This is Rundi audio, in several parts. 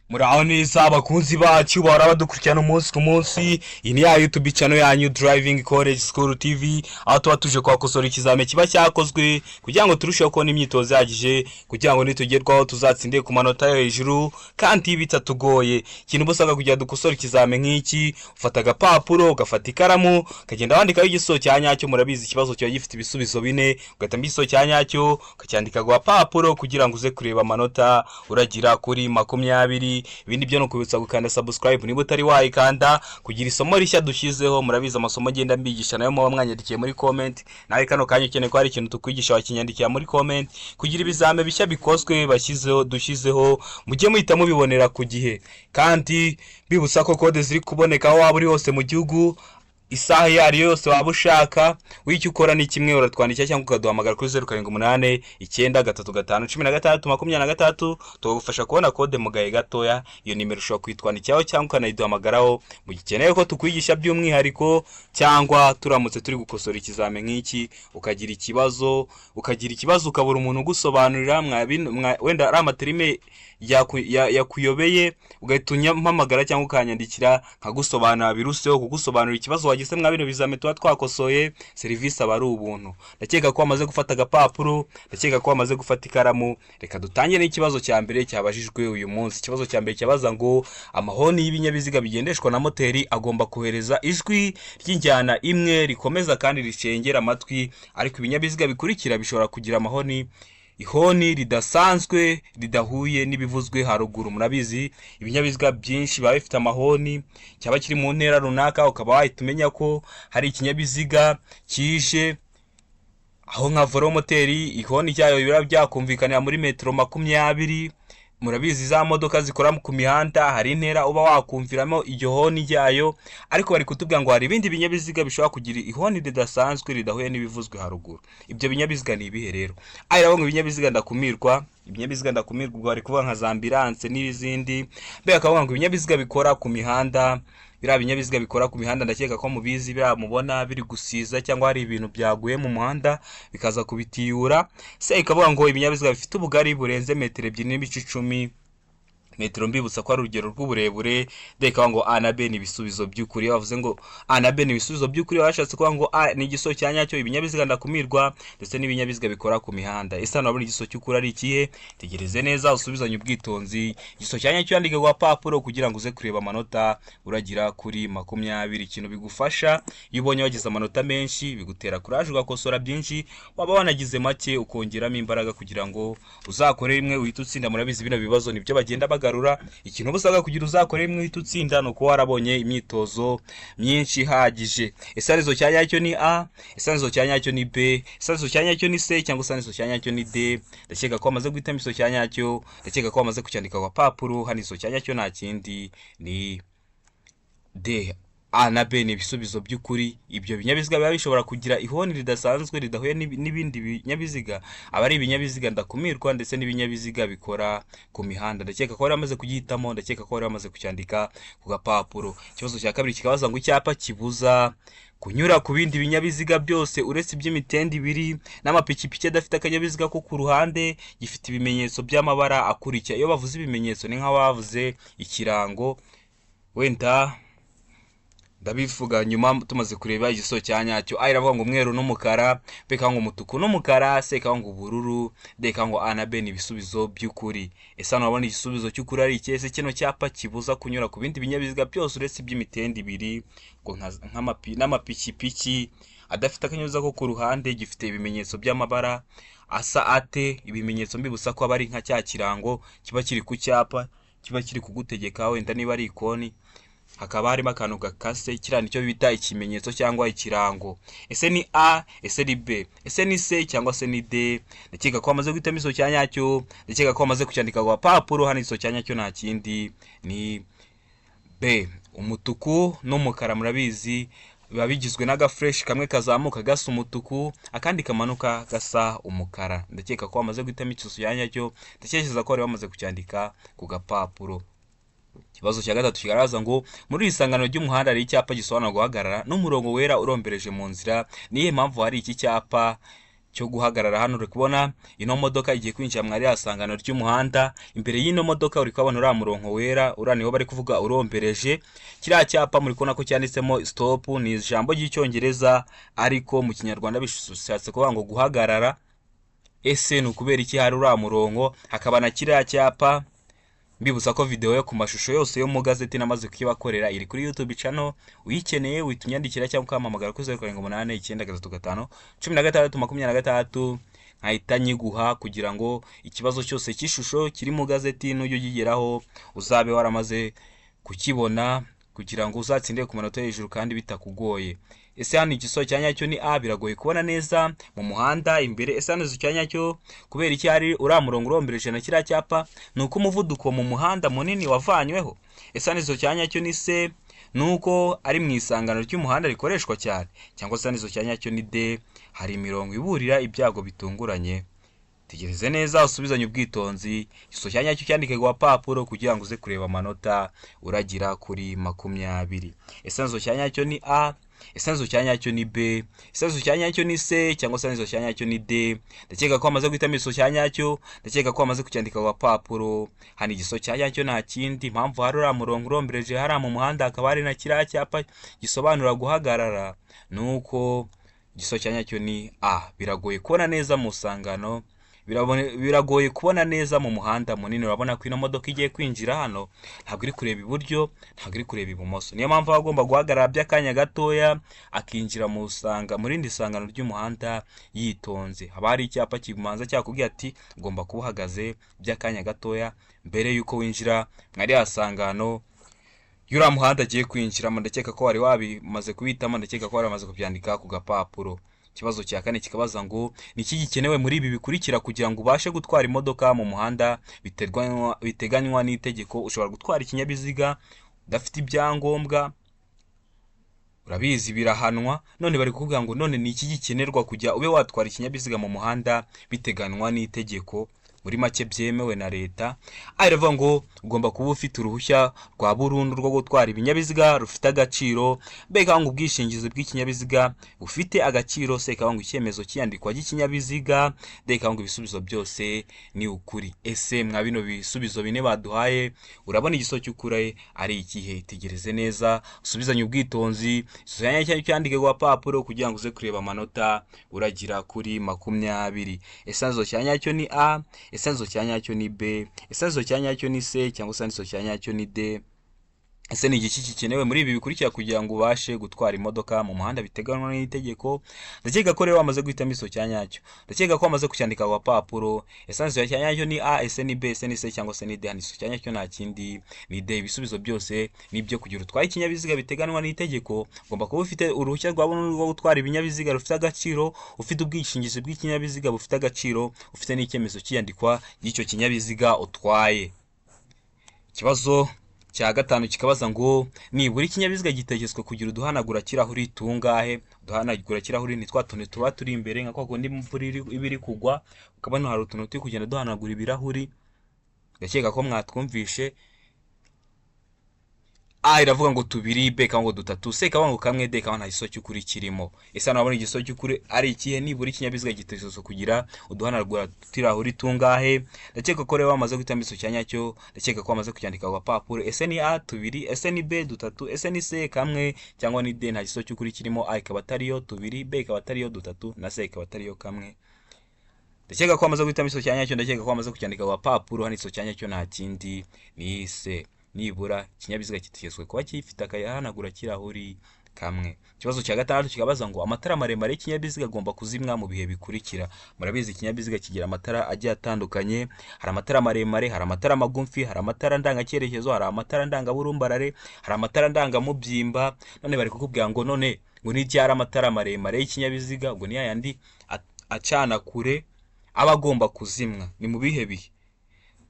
Muraho neza, abakunzi bacu bahora badukurikirana umunsi ku munsi. Iyi ni ya YouTube channel yanyu, Driving College School TV, aho tuba tuje kwakosora ikizame kiba cyakozwe kugira ngo turusheho kubona imyitozo ihagije, kugira ngo nitugerwaho tuzatsinde ku manota yo hejuru kandi bitatugoye. Ikintu uba usabwa kugira dukosore ikizame nk'iki, ufata agapapuro, ugafata ikaramu, ukagenda wandikaho igisubizo cya nyacyo. Murabizi, ikibazo kiba gifite ibisubizo bine, ugahitamo igisubizo cya nyacyo, ukacyandika ku gapapuro kugira ngo uze kureba amanota uragira kuri 20. Ibindi byo ni ukubitsa gukanda subscribe niba utari wayikanda, kugira isomo rishya dushyizeho. Murabizi, amasomo agenda mbigisha nayo muba mwanyandikiye muri comment. Nawe kano kanya ukeneye ko hari ikintu tukwigisha, wakinyandikira muri comment, kugira ibizame bishya bikozwe bashyizeho, dushyizeho, mujye muhita mubibonera ku gihe. Kandi bibutsa ko code ziri kuboneka aho waba uri hose mu gihugu, isaha iyo ari yo yose waba ushaka. Wicyo ukora ni kimwe: uratwandikira cyangwa ukaduhamagara kuri 0789351623, tukagufasha kubona code mu gahe gatoya. Iyo nimero ushobora kuyitwandikiraho cyangwa ukanayiduhamagaraho mu gihe ukeneye ko tukwigisha by'umwihariko, cyangwa turamutse turi gukosora ikizame nk'iki ukagira ikibazo ukabura umuntu ugusobanurira, wenda ari ama terme yakuyobeye, ugahita umpamagara cyangwa ukanyandikira nkagusobanurira biruseho, kugusobanurira ikibazo wagize mwa bino bizame tuba twakosoye. Serivisi aba ari ubuntu. Ndakeka ko wamaze gufata agapapuro, ndakeka ko wamaze gufata ikaramu. Reka dutangire n'ikibazo cya mbere cyabajijwe uyu munsi. Ikibazo cya mbere cyabaza ngo: amahoni y'ibinyabiziga bigendeshwa na moteri agomba kohereza ijwi ry'injyana imwe rikomeza kandi ricengera amatwi, ariko ibinyabiziga bikurikira bishobora kugira amahoni, ihoni ridasanzwe ridahuye n'ibivuzwe haruguru. Murabizi, ibinyabiziga byinshi biba bifite amahoni, cyaba kiri mu ntera runaka ukaba wahita umenya ko hari ikinyabiziga kije, aho nka velomoteri ihoni ryayo biba byakumvikanira muri metero 20. Murabizi, za modoka zikora ku mihanda hari intera uba wakumviramo iryo honi ryayo, ariko bari kutubwira ngo hari ibindi binyabiziga bishobora kugira ihoni ridasanzwe ridahuye n'ibivuzwe haruguru. Ibyo binyabiziga ni ibihe rero? A iravuga ngo ibinyabiziga ndakumirwa. Ibinyabiziga ndakumirwa ubwo bari kuvuga nka za ambulance n'izindi. B bakavuga ngo ibinyabiziga bikora ku mihanda. Biriya binyabiziga bikora ku mihanda, ndakeka ko mubizi, biriya mubona biri gusiza cyangwa hari ibintu byaguye mu muhanda bikaza kubitiyura. C ikavuga ngo ibinyabiziga bifite ubugari burenze metero 2.10. Metero mbibutsa ko ari urugero rw'uburebure. D ikavuga ngo A na B ni ibisubizo by'ukuri. Iyo bavuze ngo A na B ni ibisubizo by'ukuri, baba bashatse kuvuga ngo A ni igisubizo cya nyacyo, ibinyabiziga ndakumirwa ndetse n'ibinyabiziga bikora ku mihanda. Ese hano urabona igisubizo cy'ukuri ari ikihe? Tegereze neza, usubizanye ubwitonzi igisubizo cya nyacyo, yandike ku gapapuro kugira ngo uze kureba amanota uragira kuri 20. Ikintu bigufasha, iyo ubonye wagize amanota menshi bigutera kuraje, ugakosora byinshi, waba wanagize make ukongeramo imbaraga kugira ngo uzakore rimwe uhite utsinda. Murabizi, bino bibazo nibyo bagenda bagarura. Ikintu uba usabwa kugira uzakore rimwe uhite utsinda ni ukuba warabonye imyitozo myinshi ihagije. Ese arizo cya nyacyo ni A, ese arizo cya nyacyo ni B, ese arizo cya nyacyo ni C, cyangwa se arizo cya nyacyo ni D? Ndakeka ko wamaze guhitamo igisubizo cya nyacyo, ndakeka ko wamaze kucyandika ku gapapuro. Hano igisubizo cya nyacyo nta kindi, ni D. A na B ni ibisubizo by'ukuri. Ibyo binyabiziga biba bishobora kugira ihoni ridasanzwe ridahuye n'ibindi binyabiziga aba ari ibinyabiziga ndakumirwa ndetse n'ibinyabiziga bikora ku mihanda. Ndakeka ko wari wamaze kugihitamo, ndakeka ko wari wamaze kucyandika ku gapapuro. Ikibazo cya kabiri kikabaza ngo: icyapa kibuza kunyura ku bindi binyabiziga byose uretse iby'imitende ibiri n'amapikipiki adafite akanyabiziga ko ku ruhande gifite ibimenyetso by'amabara akurikira. Iyo bavuze ibimenyetso ni nk'aho bavuze ikirango. Wenda ndabivuga nyuma tumaze kureba igisubizo cya nyacyo. A iravuga ngo umweru n'umukara, B ikavuga ngo umutuku n'umukara, C ikavuga ngo ubururu, D ikavuga ngo A na B ni ibisubizo by'ukuri. Ese hano urabona igisubizo cy'ukuri ari ikihe? Ese kino cyapa kibuza kunyura ku bindi binyabiziga byose uretse iby'imitende ibiri ngo n'amapikipiki adafite akanyabiziga ko ku ruhande gifite ibimenyetso by'amabara asa ate? Ibimenyetso mbibutsa ko aba ari nka cya kirango kiba kiri ku cyapa, kiba kiri kugutegeka, wenda niba ari ikoni hakaba harimo akantu gakase, kiriya nicyo bita ikimenyetso cyangwa ikirango. Ese ni A, ese ni B, ese ni C, cyangwa se ni D? Ndakeka ko wamaze guhitamo igisubizo cya nyacyo, ndakeka ko wamaze kucyandika ku gapapuro. Hano igisubizo cya nyacyo nta kindi, ni B, umutuku n'umukara. Murabizi, biba bigizwe n'aga flèche kamwe kazamuka gasa umutuku, akandi kamanuka gasa umukara. Ndakeka ko wamaze guhitamo igisubizo cya nyacyo, ndatekereza ko wari wamaze kucyandika ku gapapuro. Ikibazo cya gatatu kigaragaza ngo: muri iri sangano ry'umuhanda hari icyapa gisobanura guhagarara n'umurongo wera urombereje mu nzira. Niyihe mpamvu hari iki cyapa? cyo guhagarara. Hano uri kubona ino modoka igiye kwinjira mu ririya sangano ry'umuhanda. Imbere y'ino modoka uri kubona uriya murongo wera, uriya niho bari kuvuga urombereje. Kiriya cyapa muri kubona ko cyanditsemo stop, ni ijambo ry'Icyongereza ariko mu Kinyarwanda bishatse kuvuga ngo guhagarara. Ese ni ukubera iki hari uriya murongo hakaba na kiriya cyapa? Mbibutsa ko video yo ku mashusho yose yo mu gazeti namaze kuyibakorera, iri kuri YouTube channel. Uyikeneye uhita unyandikira cyangwa ukampamagara kuri 0789351626, nkahita nyiguha kugira ngo ikibazo cyose cy'ishusho kiri mu gazeti nujya ukigeraho uzabe waramaze kukibona, kugira ngo uzatsinde ku manota hejuru kandi bitakugoye. Ese hano igisubizo cya nyacyo ni A? Biragoye kubona neza mu muhanda imbere. Ese hano igisubizo cya nyacyo, kubera iki hari uriya murongo urombereje na kiriya cyapa? Ni uko umuvuduko mu muhanda munini wavanyweho. Ese hano igisubizo cya nyacyo ni C? Ni uko ari mu isangano ry'umuhanda rikoreshwa cyane. Cyangwa se hano igisubizo cya nyacyo ni D? Hari imirongo iburira ibyago bitunguranye. Tegereze neza, usubizanye ubwitonzi, igisubizo cya nyacyo cyandike ku gapapuro kugira ngo uze kureba amanota uragira kuri 20. Ese igisubizo cya nyacyo ni A? Ese igisubizo cya nyacyo ni B? Ese igisubizo cya nyacyo ni C? Cyangwa se igisubizo cya nyacyo ni D? Ndakeka ko wamaze guhitamo igisubizo cya nyacyo, ndakeka ko wamaze kucyandika ku gapapuro. Hano igisubizo cya nyacyo nta kindi. Impamvu hari uriya murongo urombereje hariya mu muhanda, hakaba hari na kiriya cyapa gisobanura guhagarara, ni uko igisubizo cya nyacyo ni A. Biragoye kubona neza mu sangano, biragoye kubona neza mu muhanda munini. Urabona ko ino modoka igiye kwinjira hano ntabwo iri kureba iburyo, ntabwo iri kureba ibumoso. Niyo mpamvu aba agomba guhagarara by'akanya gatoya, akinjira mu sanga mu rindi sangano ry'umuhanda yitonze. Haba hari icyapa kimanza cyakubwira ati ugomba kuba uhagaze by'akanya gatoya mbere y'uko winjira muri ririya sangano y'uriya muhanda agiye kwinjiramo. Ndakeka ko wari wabimaze kubitamo, ndakeka ko wari wamaze kubyandika ku gapapuro. Ikibazo cya kane kikabaza ngo ni iki gikenewe muri ibi bikurikira kugira ngo ubashe gutwara imodoka mu muhanda biteganywa n'itegeko? Ushobora gutwara ikinyabiziga udafite ibyangombwa, urabizi birahanwa. None bari kuvuga ngo none ni iki gikenerwa kujya ube watwara ikinyabiziga mu muhanda biteganywa n'itegeko, muri make byemewe na leta? Aha iravuga ngo ugomba kuba ufite uruhushya rwa burundu rwo gutwara ibinyabiziga rufite agaciro, mbega ngo ubwishingizi bw'ikinyabiziga bufite agaciro, se ngo icyemezo cy'iyandikwa ry'ikinyabiziga, ndeka ngo ibisubizo byose ni ukuri. Ese mwa bino bisubizo bine baduhaye, urabona igisubizo cy'ukuri ari ikihe? Tegereze neza, usubizanye ubwitonzi, igisubizo cyandike ku gapapuro kugira ngo uze kureba amanota uragira kuri 20. Ese igisubizo cya nyacyo ni A? Ese igisubizo cya nyacyo ni B? Ese igisubizo cya nyacyo ni C? Cyangwa se igisubizo cya nyacyo ni D? Ese ni igiki gikenewe muri ibi bikurikira kugira ngo ubashe gutwara imodoka mu muhanda biteganywa n'itegeko? Ndakeka ko rero wamaze guhitamo igisubizo cya nyacyo, ndakeka ko wamaze kucyandika ku gapapuro. Ese igisubizo cya nyacyo ni A? Ese ni B? Ese ni C? Cyangwa se ni D? Hano igisubizo cya nyacyo nta kindi, ni D. Ibisubizo byose ni ibyo. Kugira utwaye ikinyabiziga biteganywa n'itegeko, ugomba kuba ufite uruhushya rwa burundu rwo gutwara ibinyabiziga rufite agaciro, ufite ubwishingizi bw'ikinyabiziga bufite agaciro, ufite n'icyemezo cy'iyandikwa ry'icyo kinyabiziga utwaye. Ikibazo cya gatanu kikabaza ngo nibura ikinyabiziga gitegetswe kugira uduhanagura kirahuri tungahe? Uduhanagura kirahuri ni twa tuntu tuba turi imbere, nka kwa kundi imvura iba iri kugwa ukabona hari utuntu turi kugenda duhanagura ibirahuri. Ndakeka ko mwatwumvishe. A iravuga ngo tubiri, B ikavuga ngo dutatu, C ikavuga ngo kamwe, D ikavuga nta gisubizo cy'ukuri kirimo. Ese hano urabona igisubizo cy'ukuri ari ikihe? Nibura ikinyabiziga gitegetswe kugira uduhanagura turahuri tungahe? Ndakeka ko rero wamaze guhitamo igisubizo cya nyacyo, ndakeka ko wamaze kucyandika ku gapapuro. Ese ni A tubiri? Ese ni B dutatu? Ese ni C kamwe? Cyangwa ni D nta gisubizo cy'ukuri kirimo? A ikaba atariyo tubiri, B ikaba atariyo dutatu, na C ikaba atariyo kamwe. Ndakeka ko wamaze guhitamo igisubizo cya nyacyo, ndakeka ko wamaze kucyandika ku gapapuro. Hano igisubizo cya nyacyo nta kindi, ni C. Nibura ikinyabiziga gitegetswe kuba gifite akahanagura kirahuri kamwe. Ikibazo cya gatandatu kikabaza ngo amatara maremare y'ikinyabiziga agomba kuzimwa mu bihe bikurikira. Murabizi, ikinyabiziga kigira amatara agiye atandukanye: hari amatara maremare, hari amatara magufi, hari amatara ndangacyerekezo, hari amatara ndangaburumbarare, hari amatara ndangamubyimba. None bari kukubwira ngo none ngo ni ryari amatara maremare y'ikinyabiziga, ubwo ni yayandi acana kure, aba agomba kuzimwa, ni mu bihe bihe?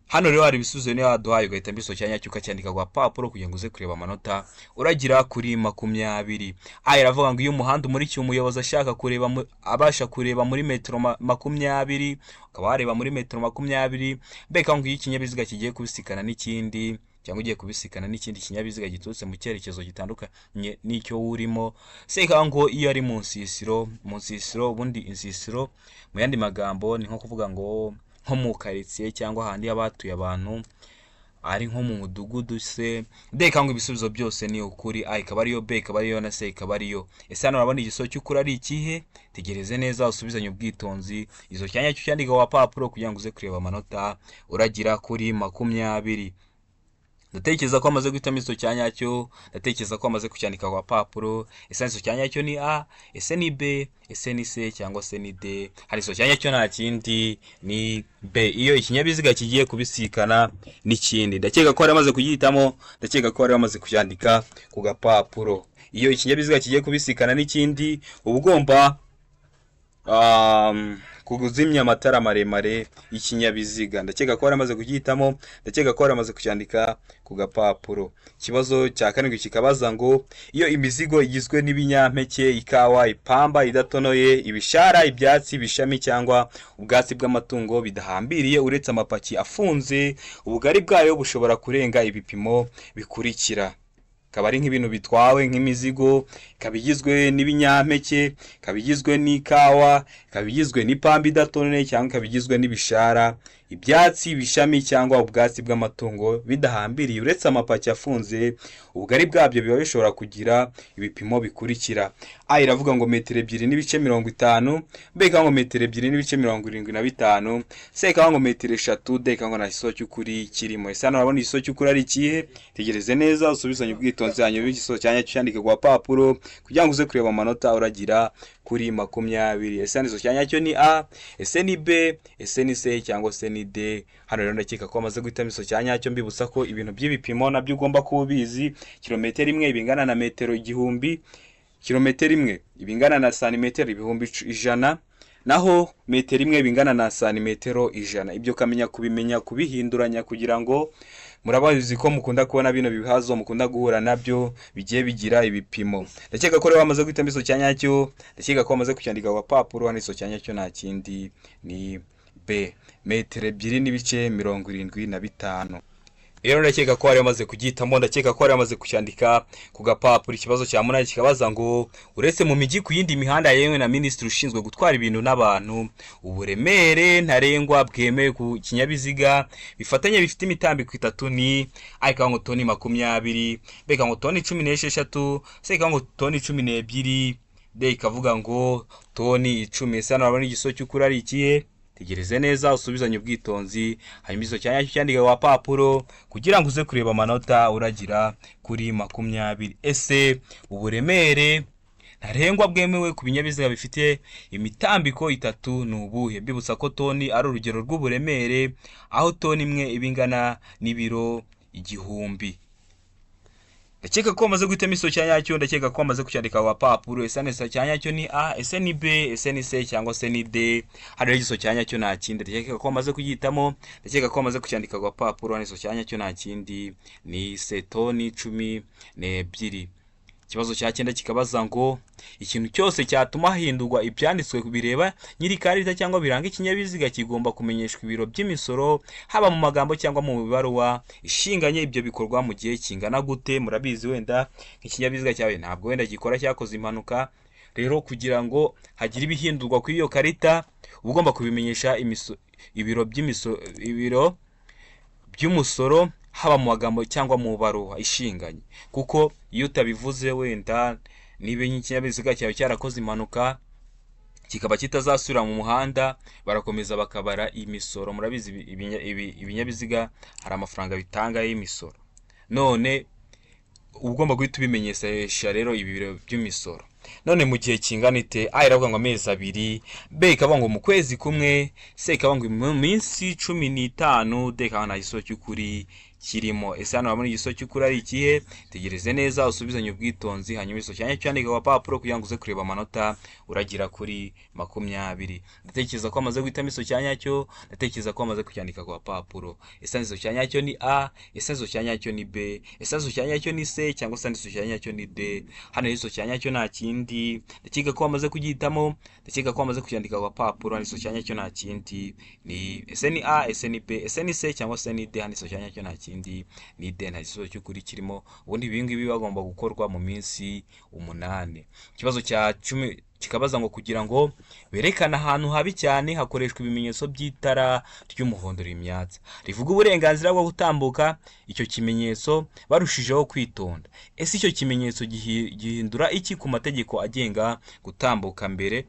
Hano rero hari ibisubizo niyo waduhaye, ugahitamo igisubizo cya nyacyo ukacyandika ku gapapuro kugira ngo uze kureba amanota uragira kuri 20. A iravuga ngo iyo umuhanda umurikiye umuyobozi ashaka kureba abasha kureba muri metero 20, ukaba wareba muri metero 20. Mbega ngo iyo ikinyabiziga kigiye kubisikana n'ikindi. cyangwa ugiye kubisikana n'ikindi kinyabiziga giturutse mu cyerekezo gitandukanye n'icyo urimo. C ikavuga ngo iyo ari mu nsisiro. Mu nsisiro, ubundi insisiro mu yandi magambo ni nko kuvuga ngo nko mu karitsiye cyangwa ahandi haba hatuye abantu, ari nko mu mudugudu se. D ikaba ngo ibisubizo byose ni ukuri. A ikaba ariyo, B ikaba ariyo, na C ikaba ariyo. Ese hano urabona igisubizo cy'ukuri ari ikihe? Tegereze neza, usubizanye ubwitonzi izo cyanya cyo cyandika wa papuro kugira ngo uze kureba amanota uragira kuri 20. Ndatekereza ko amaze guhitamo igisubizo cya nyacyo, ndatekereza ko amaze kucyandika ku gapapuro. Ese igisubizo cya nyacyo ni A, ese ni B, ese ni C, cyangwa se ni D? Hari igisubizo cya nyacyo, nta kindi, ni B, iyo ikinyabiziga kigiye kubisikana n'ikindi. Ndakeka ko wari wamaze kugihitamo, ndakeka ko wari wamaze kucyandika ku gapapuro. Iyo ikinyabiziga kigiye kubisikana n'ikindi, uba ugomba kuzimya amatara maremare y'ikinyabiziga. Ndakeka ko waramaze kugihitamo, ndakeka ko waramaze kucyandika ku gapapuro. Ikibazo cya karindwi kikabaza ngo iyo imizigo igizwe n'ibinyampeke, ikawa, ipamba idatonoye, ibishara, ibyatsi, ibishami cyangwa ubwatsi bw'amatungo bidahambiriye, uretse amapaki afunze, ubugari bwayo bushobora kurenga ibipimo bikurikira. Ikaba ari nk'ibintu bitwawe nk'imizigo, ikaba igizwe n'ibinyampeke, ikaba igizwe n'ikawa, ikaba igizwe n'ipamba idatonoye, cyangwa ikaba igizwe n'ibishara, ibyatsi, ibishami cyangwa ubwatsi bw'amatungo bidahambiriye, uretse amapaki afunze, ubugari bwabyo biba bishobora kugira ibipimo bikurikira. A iravuga ngo metero 2.50, B ikavuga ngo metero 2.75, C ikavuga ngo metero 3, D ikavuga ngo nta gisubizo cy'ukuri kirimo. Ese hano urabona igisubizo cy'ukuri ari ikihe? Tegereze neza, usubizanye ubwitonzi, hanyuma igisubizo cya nyacyo cyandike ku gapapuro kugira ngo uze kureba amanota uragira kuri 20. Ese hano igisubizo cya nyacyo ni A, ese ni B, ese ni C, cyangwa se ni D? Hano rero ndakeka ko wamaze guhitamo igisubizo cya nyacyo. Mbibutsa ko ibintu by'ibipimo nabyo ugomba kuba ubizi. Kilometero imwe iba ingana na metero 1000, kilometero imwe iba ingana na santimetero 100,000, naho metero imwe iba ingana na santimetero 100. Ibyo ukamenya kubimenya, kubihinduranya, kugira ngo murabazi ko mukunda kubona bino bibazo, mukunda guhura nabyo bigiye bigira ibipimo. Ndakeka ko rero wamaze guhitamo igisubizo cya nyacyo, ndakeka ko wamaze kucyandika ku gapapuro. Hano igisubizo cya nyacyo nta kindi, ni B, metero 2.75. Rero ndakeka ko wari wamaze kugihitamo, ndakeka ko wari wamaze kucyandika ku gapapuro. Ikibazo cya munani kikabaza ngo uretse mu mijyi, ku yindi mihanda yemewe na minisitiri ushinzwe gutwara ibintu n'abantu, uburemere ntarengwa bwemewe ku kinyabiziga bifatanye bifite imitambiko itatu ni? A ikavuga ngo toni 20, B ikavuga ngo toni 16, C ikavuga ngo toni 12, D ikavuga ngo toni 10. Ese hano urabona igisubizo cy'ukuri ari ikihe? Tegereze neza, usubizanye ubwitonzi, hanyuma igisubizo cya nyacyo cyandike ku gapapuro kugira ngo uze kureba amanota uragira kuri 20. Ese uburemere ntarengwa bwemewe ku binyabiziga bifite imitambiko itatu ni ubuhe? Mbibutsa ko toni ari urugero rw'uburemere, aho toni imwe iba ingana n'ibiro 1000. Ndakeka ko wamaze guhitamo igisubizo cya nyacyo, ndakeka ko wamaze kucyandika ku gapapuro. Ese igisubizo cya nyacyo ni A, ese ni B, ese ni C, cyangwa se ni D? Hano rero igisubizo cya nyacyo nta kindi. Ndakeka ko wamaze kugihitamo, ndakeka ko wamaze kucyandika ku gapapuro. Hano igisubizo cya nyacyo nta kindi, ni C, toni 12. Ikibazo cya cyenda kikabaza ngo ikintu cyose cyatuma hahindurwa ibyanditswe bireba nyiri ikarita cyangwa biranga ikinyabiziga kigomba kumenyeshwa ibiro by'imisoro, haba mu magambo cyangwa mu ibaruwa ishinganye. Ibyo bikorwa mu gihe kingana gute? Murabizi, wenda nk'ikinyabiziga cyawe ntabwo wenda gikora, cyakoze impanuka. Rero kugira ngo hagire ibihindurwa kuri iyo karita, uba ugomba kubimenyesha ibiro by'imisoro, ibiro by'umusoro, haba mu magambo cyangwa mu baruwa ishinganye, kuko iyo utabivuze, wenda niba ikinyabiziga cyawe cyarakoze impanuka kikaba kitazasubira mu muhanda, barakomeza bakabara imisoro. Murabizi, ibinyabiziga hari amafaranga bitanga y'imisoro. None uba ugomba guhita ubimenyesha rero ibi biro by'imisoro. None mu gihe kingana ite? A iravuga ngo amezi 2, B ikavuga ngo mu kwezi kumwe, C ikavuga ngo mu minsi 15, D ikavuga nta gisubizo cy'ukuri kirimo. Ese hano urabona igisubizo cy'ukuri ari ikihe? Tegereze neza, usubizanye ubwitonzi, hanyuma igisubizo cya nyacyo cyandike ku gapapuro kugira ngo uze kureba amanota uragira kuri 20. Ndatekereza ko wamaze guhitamo igisubizo cya nyacyo, ndatekereza ko wamaze kucyandika ku gapapuro. Ese igisubizo cya nyacyo ni A, ese igisubizo cya nyacyo ni B, ese igisubizo cya nyacyo ni C, cyangwa se igisubizo cya nyacyo ni D? Hano igisubizo cya nyacyo nta kindi. Ndakeka ko wamaze kugihitamo, ndakeka ko wamaze kucyandika ku gapapuro. Hano igisubizo cya nyacyo nta kindi, ni ese ni A, ese ni B, ese ni C, cyangwa se ni D? Hano igisubizo cya nyacyo nta kindi. kindi ni D, nta gisubizo cy'ukuri kirimo. Ubundi ibi ngibi bagomba gukorwa mu minsi 8. Ikibazo cya 10 kikabaza ngo kugira ngo berekane ahantu habi cyane hakoreshwa ibimenyetso by'itara ry'umuhondo rimyatsa rivuga uburenganzira bwo gutambuka icyo kimenyetso barushijeho kwitonda. Ese icyo kimenyetso gihindura iki ku mategeko agenga gutambuka mbere?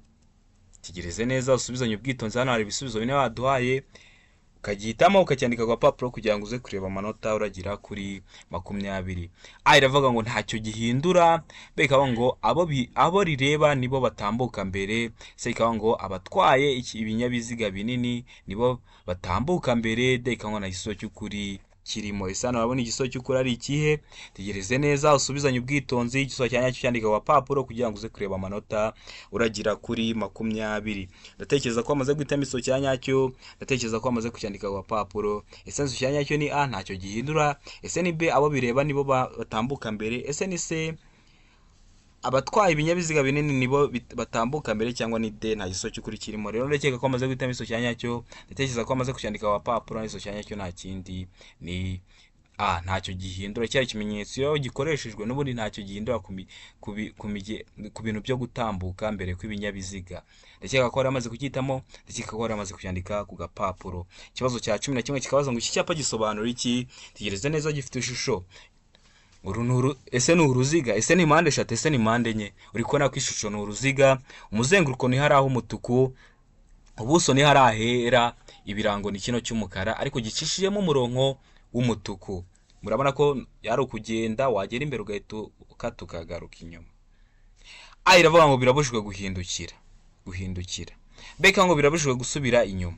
Tegereze neza usubizanye ubwitonzi, hano hari ibisubizo bine baduhaye, ukagihitamo ukacyandika ku gapapuro kugira ngo uze kureba amanota uragira kuri 20. A iravuga ngo ntacyo gihindura, B ikavuga ngo abo rireba nibo batambuka mbere, C ikavuga ngo abatwaye ibinyabiziga binini nibo batambuka mbere, D ikavuga ngo nta gisubizo cy'ukuri kirimo. Ese hano urabona igisubizo cy'ukuri ari ikihe? Tegereze neza usubizanye ubwitonzi, igisubizo cya nyacyo cyandika ku gapapuro kugira ngo uze kureba amanota uragira kuri 20. Ndatekereza ko wamaze guhitamo igisubizo cya nyacyo, ndatekereza ko wamaze kucyandika ku gapapuro. Ese igisubizo cya nyacyo ni A, ntacyo gihindura? Ese ni B, abo bireba nibo batambuka mbere? Ese ni C, abatwaye ibinyabiziga binini nibo batambuka mbere? Cyangwa ni D, nta gisubizo cy'ukuri kirimo? Rero ndakeka ko wamaze guhitamo igisubizo cya nyacyo, ndatekereza ko wamaze kucyandika ku gapapuro. Igisubizo cya nyacyo nta kindi ni A, ntacyo gihindura. Cya kimenyetso iyo gikoreshejwe n'ubundi ntacyo gihindura ku bintu byo gutambuka mbere kw'ibinyabiziga. Ndakeka ko wari wamaze kucyitamo, ndakeka ko wari wamaze kucyandika ku gapapuro. Ikibazo cya 11 kikabaza ngo iki cyapa gisobanura iki? Tegereze neza, gifite ishusho uru ni uru, ese ni uruziga? Ese ni mpande eshatu? Ese ni mpande enye? Uri kubona ko ishusho ni uruziga, umuzenguruko ni hari aho umutuku, ubuso ni hari ahera, ibirango ni kino cy'umukara ariko gicishijemo umurongo w'umutuku. Murabona ko yari ukugenda wagera imbere ugahita ukata ukagaruka inyuma. A iravuga ngo birabujijwe guhindukira. B ikavuga ngo birabujijwe gusubira inyuma.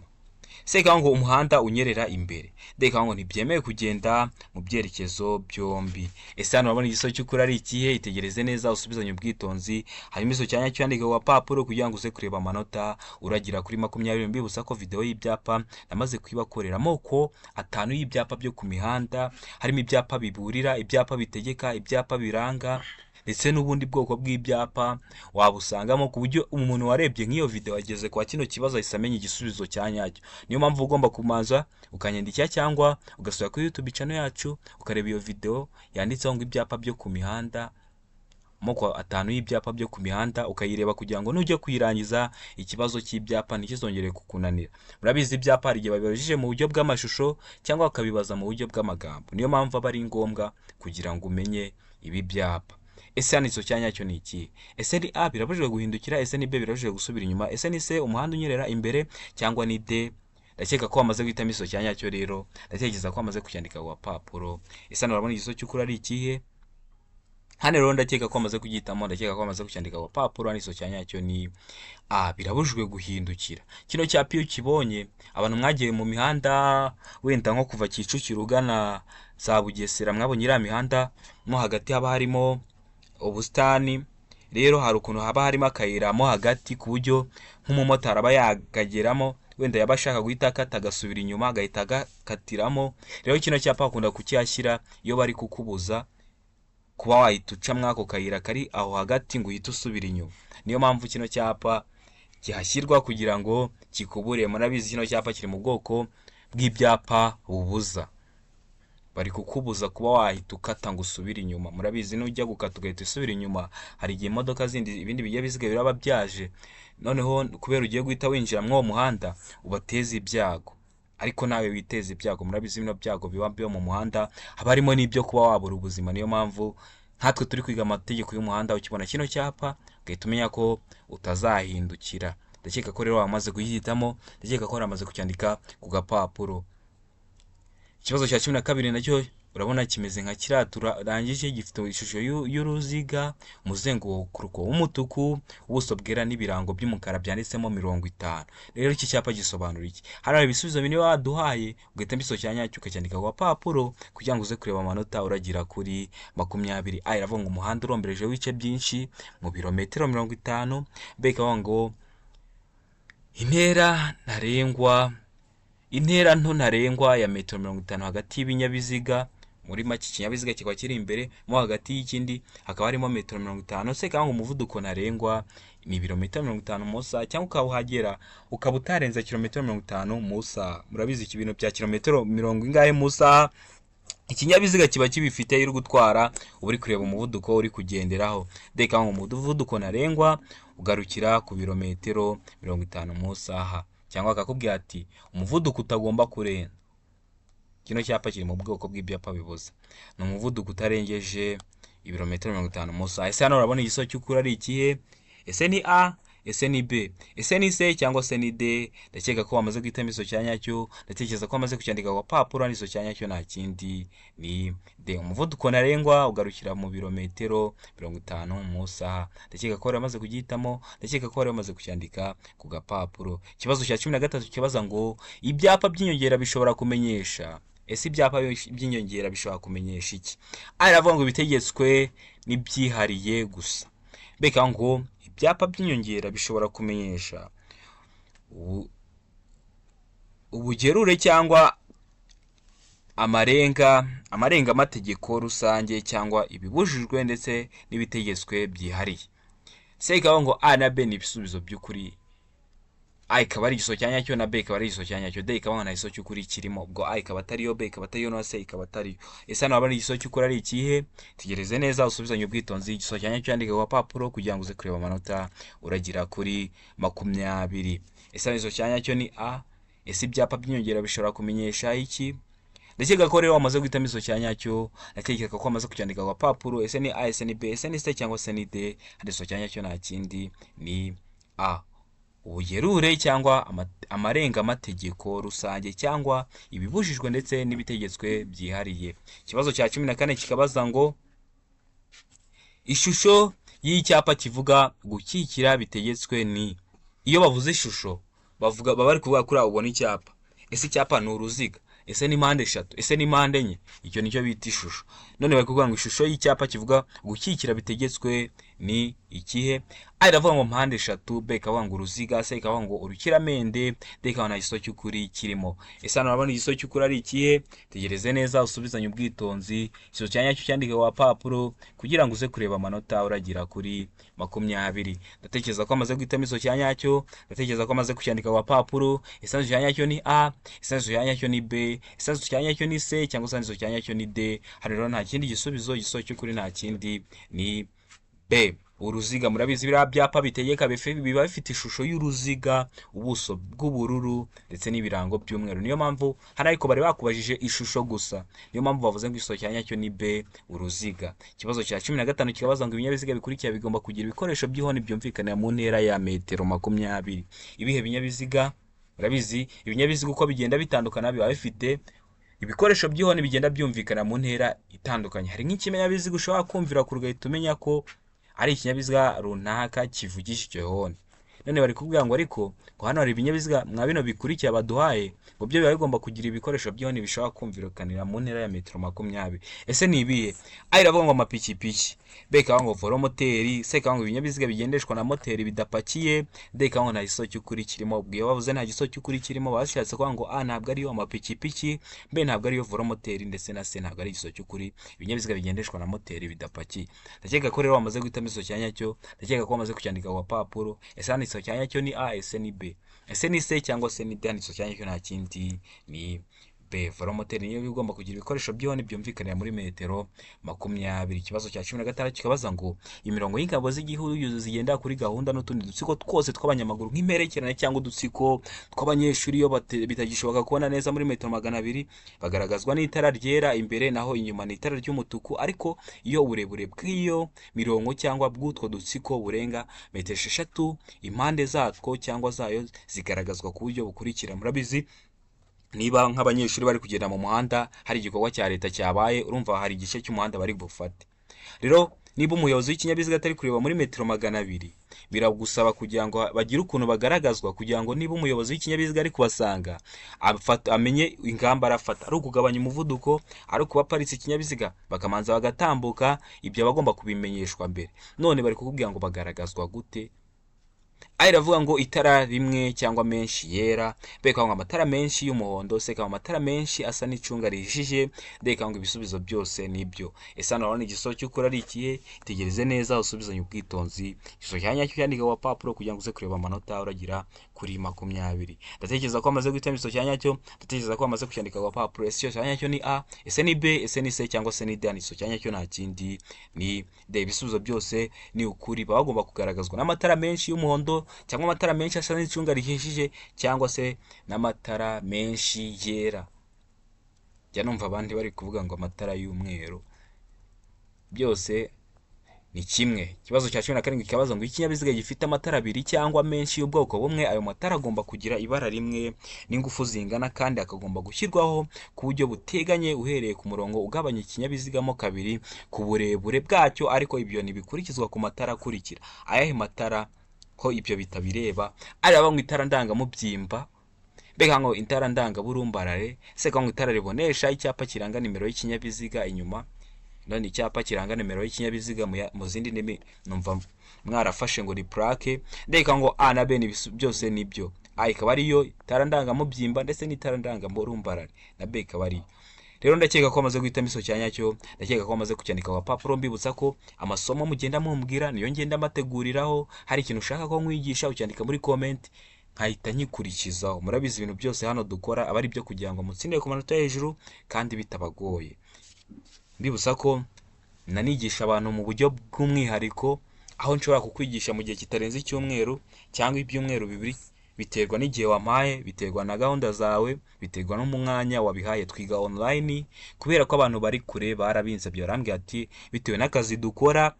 C ikavuga ngo umuhanda unyerera imbere. D ikavuga ngo ntibyemewe kugenda mu byerekezo byombi. Ese hano urabona igisubizo cy'ukuri ari ikihe? Itegereze neza usubizanye ubwitonzi, hanyuma igisubizo cya nyacyo yandike ku gapapuro kugira ngo uze kureba amanota uragira kuri 20. Mbibutsa ko video y'ibyapa namaze kuyibakorera, amoko 5 y'ibyapa byo ku mihanda, harimo ibyapa biburira, ibyapa bitegeka, ibyapa biranga, ndetse n'ubundi bwoko bw'ibyapa wabusangamo, ku buryo umuntu warebye nk'iyo video ageze kwa kino kibazo ahise amenya igisubizo cya nyacyo. Niyo mpamvu ugomba kumanza ukanyandikira cyangwa ugasura kuri YouTube channel yacu ukareba iyo video yanditseho ngo ibyapa byo ku mihanda, amoko 5 y'ibyapa byo ku mihanda, ukayireba kugira ngo nujya kuyirangiza ikibazo cy'ibyapa ntikizongere kukunanira. Murabizi ibyapa hari igihe babibajije mu buryo bw'amashusho cyangwa bakabibaza mu buryo bw'amagambo, niyo mpamvu aba ari ngombwa kugira ngo umenye ibi byapa. Ese hano igisubizo cya nyacyo ni ikihe? Ese ni A, birabujijwe guhindukira? Ese ni B, birabujijwe gusubira inyuma? Ese ni C, umuhanda unyerera imbere? Cyangwa ni D? Ndakeka ko wamaze guhitamo igisubizo cya nyacyo, rero ndatekereza ko wamaze kucyandika ku gapapuro. Ese hano urabona igisubizo cy'ukuri ari ikihe? Hano rero ndakeka ko wamaze kugihitamo, ndakeka ko wamaze kucyandika ku gapapuro. Hano igisubizo cya nyacyo ni A, birabujijwe guhindukira. Kino cyapa iyo ukibonye, abantu mwagiye mu mihanda wenda nko kuva Kicukiro ugana za Bugesera, mwabonye iriya mihanda mo hagati haba harimo ubusitani. Rero hari ukuntu haba harimo akayira mo hagati ku buryo nk'umumotari aba yakageramo, wenda yaba ashaka guhita akata agasubira inyuma agahita agakatiramo. Rero kino cyapa bakunda kukihashyira iyo bari kukubuza kuba wahita uca muri ako kayira kari aho hagati ngo uhite usubira inyuma. Niyo mpamvu kino cyapa kihashyirwa kugira ngo kikubure. Murabizi kino cyapa kiri mu bwoko bw'ibyapa bubuza, bari kukubuza kuba wahita ukata ngo usubire inyuma. Murabizi nujya gukata ugahita usubira inyuma, hari igihe imodoka zindi, ibindi binyabiziga biraba byaje, noneho kubera ugiye guhita winjira muri uwo muhanda ubateza ibyago, ariko nawe witeza ibyago. Murabizi bino byago biba byo mu muhanda haba harimo n'ibyo kuba wabura ubuzima. Niyo mpamvu nkatwe turi kwiga amategeko y'umuhanda, ukibona kino cyapa ugahita umenya ko utazahindukira. Ndakeka ko rero wamaze kugihitamo, ndakeka ko wamaze kucyandika ku gapapuro. Ikibazo cya 12 nacyo urabona kimeze nka kiriya turangije, gifite ishusho y'uruziga, umuzenguruko w'umutuku, ubuso bwera n'ibirango by'umukara byanditsemo 50. Rero iki cyapa gisobanura iki? Hano hari ibisubizo bine baduhaye, ugahitamo igisubizo cya nyacyo ukacyandika ku gapapuro kugira ngo uze kureba amanota uragira kuri 20. A iravuga ngo umuhanda urombereje w'ibice byinshi mu birometero 50. B ikavuga ngo intera ntarengwa, intera nto ntarengwa ya metero 50 hagati y'ibinyabiziga. Muri make ikinyabiziga kikaba kiri imbere, mo hagati y'ikindi hakaba harimo metero 50. Se cyangwa umuvuduko ntarengwa ni ibirometero 50 mu isaha, cyangwa ukaba uhagera ukaba utarenza kilometero 50 mu isaha. Murabizi iki bintu bya kilometero mirongo ingahe mu isaha. Ikinyabiziga kiba kibifite. Iyo uri gutwara uba uri kureba umuvuduko uri kugenderaho. Reka ngo umuvuduko ntarengwa ugarukira ku birometero 50 mu isaha, cyangwa akakubwira ati umuvuduko utagomba kurenza. Kino cyapa kiri mu bwoko bw'ibyapa bibuza, ni umuvuduko utarengeje ibirometero 50 mu isaha. Ese hano urabona igisubizo cy'ukuri ari ikihe? Ese ni A, ese ni B, ese ni C cyangwa se ni D? Ndakeka ko wamaze guhitamo igisubizo cya nyacyo. Ndatekereza ko wamaze kucyandika ku gapapuro. Hano igisubizo cya nyacyo nta kindi, ni D. Umuvuduko ntarengwa ugarukira mu birometero 50 mu isaha. Ndakeka ko wari wamaze kugihitamo, ndakeka ko wari wamaze kucyandika ku gapapuro. Ikibazo cya 13 kibaza ngo ibyapa by'inyongera bishobora kumenyesha. Ese ibyapa by'inyongera bishobora kumenyesha iki? A iravuga ngo ibitegetswe n'ibyihariye gusa. Mbega ngo ibyapa by'inyongera bishobora kumenyesha ubugerure cyangwa amarengamategeko rusange cyangwa ibibujijwe ndetse n'ibitegetswe byihariye. C ikaba ngo A na B ni ibisubizo by'ukuri. A ikaba ari igisubizo cya nyacyo na B ikaba ari igisubizo cya nyacyo, D ikaba ngo nta gisubizo cy'ukuri kirimo. Ubwo A ikaba atariyo, B ikaba atariyo na C ikaba atariyo. Ese hano wabona igisubizo cy'ukuri ari ikihe? Tegereze neza, usubizanye ubwitonzi igisubizo cya nyacyo, yandike ku gapapuro kugira ngo uze kureba amanota uragira kuri 20. Ese hano igisubizo cya nyacyo ni A? Ese ibyapa by'inyongera bishobora kumenyesha iki? Ndakeka ko rero wamaze guhitamo igisubizo cya nyacyo. Ndakeka ko wamaze kucyandika ku gapapuro. Ese ni A, ese ni B, ese ni C cyangwa se ni D? Hano igisubizo cya nyacyo nta kindi, ni A. Ubugerure cyangwa amarengamategeko rusange cyangwa ibibujijwe ndetse n'ibitegetswe byihariye. Ikibazo cya 14 kikabaza ngo ishusho y'icyapa kivuga gukikira bitegetswe ni. Iyo bavuze ishusho, bavuga, baba bari kuvuga kuri ubona icyapa. Ese icyapa ni uruziga? Ese ni mpande eshatu? Ese ni mpande enye? Icyo nicyo bita ishusho. None bari kuvuga ngo ishusho y'icyapa kivuga gukikira bitegetswe ni ikihe? A iravuga ngo mpande eshatu, B ikavuga ngo uruziga, C ikavuga ngo urukiramende, D ikavuga nta gisubizo cy'ukuri kirimo. Ese hano urabona igisubizo cy'ukuri ari ikihe? Tegereze neza, usubizanye ubwitonzi igisubizo cya nyacyo, cyandike ku gapapuro kugira ngo uze kureba amanota uragira kuri 20. Ndatekereza ko amaze guhitamo igisubizo cya nyacyo. Ndatekereza ko amaze kucyandika ku gapapuro. Ese igisubizo cya nyacyo ni A, ese igisubizo cya nyacyo ni B, ese igisubizo cya nyacyo ni C cyangwa se igisubizo cya nyacyo ni D? Hano rero nta kindi gisubizo, igisubizo cy'ukuri nta kindi, ni B, uruziga. Murabizi, biriya byapa bitegeka biba bifite ishusho y'uruziga, ubuso bw'ubururu ndetse n'ibirango by'umweru. Niyo mpamvu hano ariko bari bakubajije ishusho gusa, niyo mpamvu bavuze ngo igisubizo cya nyacyo ni B, uruziga. Ikibazo cya 15 kikabaza ngo ibinyabiziga bikurikira bigomba kugira ibikoresho by'ihoni byumvikanira mu ntera ya metero 20. Ibihe binyabiziga? Murabizi, ibinyabiziga uko bigenda bitandukana biba bifite ibikoresho by'ihoni bigenda byumvikana mu ntera itandukanye. Hari nk'ikinyabiziga ushobora kumvira kure ugahita umenya ko ari ikinyabiziga runaka kivugisha icyo honi. None bari kubwira ngo ariko ngo hano hari ibinyabiziga mwa bino bikurikira baduhaye, ngo byo biba bigomba kugira ibikoresho by'ihoni bishobora kumvikanira mu ntera ya metero 20. Ese ni ibihe? A iravuga ngo amapikipiki, B ikavuga ngo velomoteri, C ikavuga ngo ibinyabiziga bigendeshwa na moteri bidapakiye, D ikavuga ngo nta gisubizo cy'ukuri kirimo. Ubwo iyo bavuze nta gisubizo cy'ukuri kirimo, baba bashatse kuvuga ngo A ntabwo ariyo amapikipiki, B ntabwo ariyo velomoteri, ndetse na C ntabwo ari igisubizo cy'ukuri, ibinyabiziga bigendeshwa na moteri bidapakiye. Ndakeka ko rero wamaze guhitamo igisubizo cya nyacyo. Ndakeka ko wamaze kucyandika ku gapapuro. Ese hano igisubizo cya nyacyo ni A, ese ni B, ese ni C cyangwa se ni D? Hano igisubizo cya nyacyo nta kindi, ni B. Velomoteri niyo igomba kugira ibikoresho by'ihoni byumvikanira muri metero 20. Ikibazo cya 16 kikabaza ngo imirongo y'ingabo z'igihugu zigendera kuri gahunda n'utundi dutsiko twose tw'abanyamaguru nk'imperekerane cyangwa udutsiko tw'abanyeshuri, iyo bitagishoboka kubona neza muri metero 200, bagaragazwa n'itara ryera imbere, naho inyuma ni itara ry'umutuku. Ariko iyo uburebure bw'iyo mirongo cyangwa bw'utwo dutsiko burenga metero 6, impande zatwo cyangwa zayo zigaragazwa ku buryo bukurikira. Murabizi, niba nk'abanyeshuri bari kugenda mu muhanda, hari igikorwa cya leta cyabaye, urumva hari igice cy'umuhanda bari bufate. Rero niba umuyobozi w'ikinyabiziga atari kureba muri metero 200, biragusaba kugira ngo bagire ukuntu bagaragazwa, kugira ngo niba umuyobozi w'ikinyabiziga ari kubasanga amenye ingamba arafata, ari ukugabanya umuvuduko, ari ukuba aparitse ikinyabiziga bakamanza bagatambuka. Ibyo aba agomba kubimenyeshwa mbere. None bari kukubwira ngo bagaragazwa gute? A iravuga ngo itara rimwe cyangwa menshi yera, B ikavuga ngo amatara menshi y'umuhondo, C ikavuga ngo amatara menshi asa n'icunga rihishije, D ikavuga ngo ibisubizo byose nibyo. Ese hano urabona igisubizo cy'ukuri ari ikihe? Tegereze neza usubizanye ubwitonzi. Igisubizo cya nyacyo cyandika ku gapapuro kugira ngo uze kureba amanota uragira kuri 20. Ndatekereza ko wamaze guhitamo igisubizo cya nyacyo, ndatekereza ko wamaze kucyandika ku gapapuro. Ese igisubizo cya nyacyo ni A, ese ni B, ese ni C cyangwa se ni D? Igisubizo cya nyacyo nta kindi ni D. Ibisubizo byose ni ukuri. Baba bagomba kugaragazwa n'amatara menshi y'umuhondo cyangwa amatara menshi asa n'icunga rihishije cyangwa se n'amatara menshi yera. Njya numva abandi bari kuvuga ngo amatara y'umweru, byose ni kimwe. Ikibazo cya 17 kikabaza ngo ikinyabiziga gifite amatara abiri cyangwa menshi y'ubwoko bumwe, ayo matara agomba kugira ibara rimwe n'ingufu zingana kandi akagomba gushyirwaho ku buryo buteganye uhereye ku murongo ugabanya ikinyabiziga mo kabiri ku burebure bwacyo, ariko ibyo ntibikurikizwa ku matara akurikira. Ayahe matara ko ibyo bitabireba? Araba ngo itara ndangamubyimba, mbega ngo itara ndangaburumbarare, se ngo itara ribonesha icyapa kiranga nimero y'ikinyabiziga inyuma. None icyapa kiranga nimero y'ikinyabiziga mu zindi ndimi numva mwarafashe ngo ni plaque. Ndeka ngo A na B ni byose nibyo. A ikaba ariyo itara ndangamubyimba ndetse n'itara ndangaburumbarare, na B ikaba ariyo. Rero ndakeka ko wamaze guhitamo igisubizo cya nyacyo, ndakeka ko wamaze kucyandika ku gapapuro. Mbibutsa ko amasomo mugenda mumbwira niyo ngenda mbateguriraho. Hari ikintu ushaka ko nkwigisha, ucyandika muri comment nkahita nkikurikizaho. Murabizi ibintu byose hano dukora aba ari ibyo kugira ngo mutsinde ku manota yo hejuru kandi bitabagoye. Mbibutsa ko nanigisha abantu mu buryo bw'umwihariko, aho nshobora kukwigisha mu gihe kitarenze icyumweru cyangwa ibyumweru 2, biterwa n'igihe wampaye, biterwa na gahunda zawe, biterwa n'umwanya wabihaye. Twiga online kubera ko abantu bari kure barabinsabye, barambwira ati bitewe n'akazi dukora,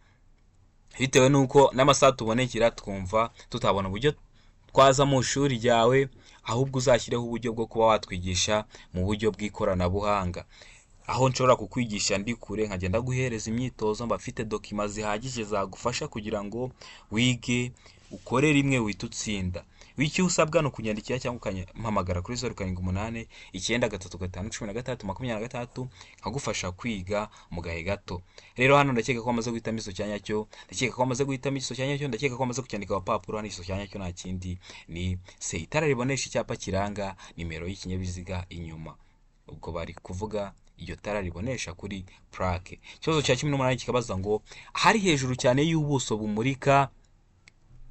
bitewe n'uko n'amasaha tubonekera, twumva tutabona uburyo twaza mu ishuri ryawe, ahubwo uzashyireho uburyo bwo kuba watwigisha mu buryo bw'ikoranabuhanga, aho nshobora kukwigisha ndi kure, nkagenda guhereza imyitozo, mba mfite document zihagije zagufasha kugira ngo wige, ukore rimwe wihite utsinda. Icyo usabwa ni ukunyandikira cyangwa ukampamagara kuri 0789351626 nkagufasha kwiga mu gahe gato. Rero hano ndakeka ko wamaze guhitamo igisubizo cya nyacyo, ndakeka ko wamaze guhitamo igisubizo cya nyacyo, ndakeka ko wamaze kucyandika ku gapapuro. Hano igisubizo cya nyacyo nta kindi ni C, itara ribonesha icyapa kiranga nimero y'ikinyabiziga inyuma. Ubwo bari kuvuga iryo tara ribonesha kuri plaque. Ikibazo cya 18 kikabaza ngo ahari hejuru cyane y'ubuso bumurika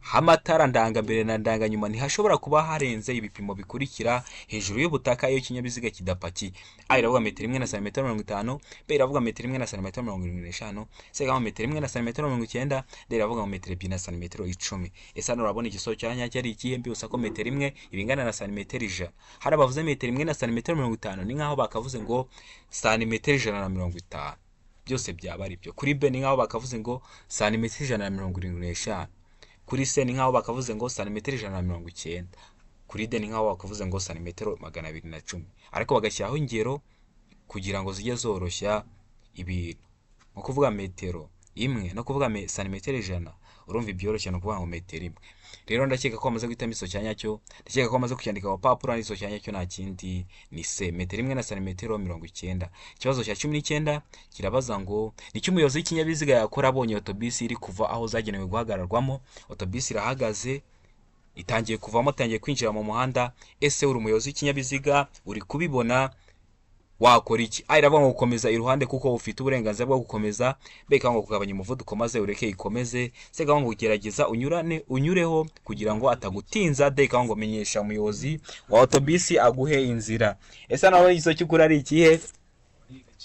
h'amatara ndangambere na ndanganyuma ntihashobora kuba harenze ibipimo bikurikira hejuru y'ubutaka iyo ikinyabiziga kidapakiye. A iravuga metero 1 na santimetero 50, B iravuga metero 1 na santimetero 75, C iravuga metero 1 na santimetero 90, D iravuga ngo metero 2 na santimetero 10. Ese hano urabona igisubizo cya nyacyo ari ikihe? Mbibutsa ko metero 1 iba ingana na santimetero 100. Hari abavuze metero 1 na santimetero 50, ni nk'aho bakavuze ngo santimetero 150, byose byaba ari byo. Kuri B ni nk'aho bakavuze ngo santimetero 175. Kuri C ni nk'aho bakavuze ngo santimetero 190. Kuri D ni nk'aho bakavuze ngo santimetero 210, ariko bagashyiraho ingero kugira ngo zijye zoroshya ibintu. Nko kuvuga metero 1 no kuvuga santimetero 100, urumva ibyoroshye ni ukuvuga ngo metero 1. Rero ndakeka ko wamaze guhitamo igisubizo cya nyacyo, ndakeka ko wamaze kucyandika ku gapapuro. Igisubizo cya nyacyo nta kindi ni C, metero 1 na santimetero 90. Ikibazo cya 19 kirabaza ngo nicyo umuyobozi w'ikinyabiziga yakora abonye otobisi iri kuva aho zagenewe guhagararwamo. Otobisi irahagaze, itangiye kuvamo, itangiye kwinjira mu muhanda. Ese uri umuyobozi w'ikinyabiziga uri kubibona, wakora iki? A iravuga ngo gukomeza iruhande kuko ufite uburenganzira bwo gukomeza, B ikavuga ngo kugabanya umuvuduko maze ureke ikomeze, C ikavuga ngo gerageza unyurane unyureho kugira ngo atagutinza, D ikavuga ngo menyesha umuyobozi wa otobisi aguhe inzira. Ese hano igisubizo cy'ukuri ari ikihe?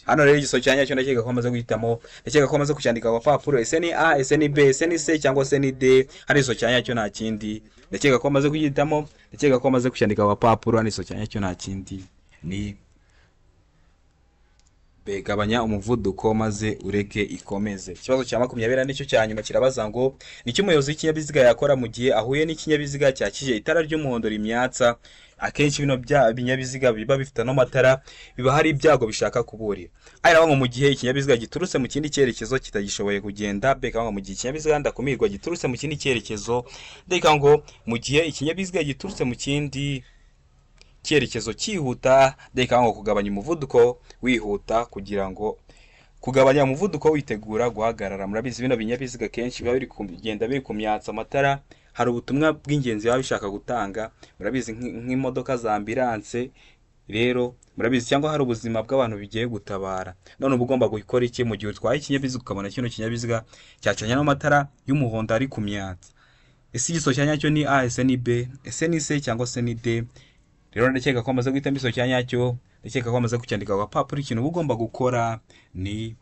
Hano rero igisubizo cya nyacyo ndakeka ko amaze guhitamo, ndakeka ko amaze kucyandika ku gapapuro. Ese ni A, ese ni B, ese ni C cyangwa se ni D? Hano igisubizo cya nyacyo nta kindi, ndakeka ko amaze kugihitamo, ndakeka ko amaze kucyandika ku gapapuro. Hano igisubizo cya nyacyo nta kindi ni B, gabanya umuvuduko maze ureke ikomeze. Ikibazo cya 20 nicyo cya nyuma kirabaza ngo nicyo umuyobozi w'ikinyabiziga yakora mu gihe ahuye n'ikinyabiziga cyakije itara ry'umuhondo rimyatsa. Akenshi bino bya binyabiziga biba bifite ano matara, biba hari ibyago bishaka kuburira. A iravuga ngo mu gihe ikinyabiziga giturutse mu kindi cyerekezo kitagishoboye kugenda, B ikavuga ngo mu gihe ikinyabiziga ndakumirwa giturutse mu kindi cyerekezo, D ikavuga ngo mu gihe ikinyabiziga giturutse mu kindi cyerekezo cyihuta, D ikavuga ngo kugabanya umuvuduko wihuta kugira ngo kugabanya umuvuduko witegura guhagarara. Murabizi bino binyabiziga kenshi biba biri kugenda biri kumyatsa amatara. Hari ubutumwa bw'ingenzi biba bishaka gutanga. Murabizi, nk'imodoka za ambulance rero murabizi, cyangwa hari ubuzima bw'abantu bigiye gutabara. None uba ugomba gukora iki mu gihe utwaye ikinyabiziga ukabona kino kinyabiziga cyacanye n'amatara y'umuhondo ari ku myatsi? Ese igisubizo cya nyacyo ni A, ese ni B, ese ni C, cyangwa se ni D? Rero ndakeka ko wamaze guhitamo igisubizo cya nyacyo, ndakeka ko wamaze kucyandika ku gapapuro. Ikintu uba ugomba gukora ni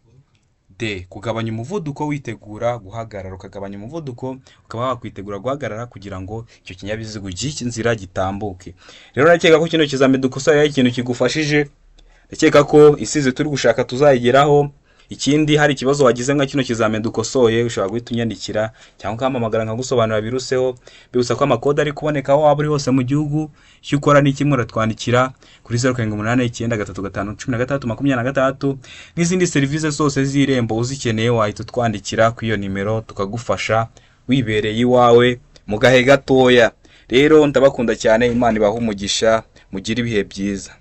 D, kugabanya umuvuduko witegura guhagarara. Ukagabanya umuvuduko, ukaba wakwitegura guhagarara kugira ngo icyo kinyabiziga ugihe inzira gitambuke. Rero ndakeka ko kino kizami dukosoye ari ikintu kigufashije. Ndakeka ko isize turi gushaka tuzayigeraho. Ikindi, hari ikibazo wagize nka kino kizami dukosoye, ushobora guhita unyandikira cyangwa ukampamagara nkagusobanurira biruseho. Bibutsa ko amakode ari kuboneka aho waba uri hose mu gihugu. Icyo ukora ni kimwe, uratwandikira kuri 0789351626. N'izindi serivisi zose z'Irembo uzikeneye, wahita utwandikira kuri iyo nimero tukagufasha wibereye iwawe mu gahe gatoya. Rero ndabakunda cyane, Imana ibahe umugisha, mugire ibihe byiza.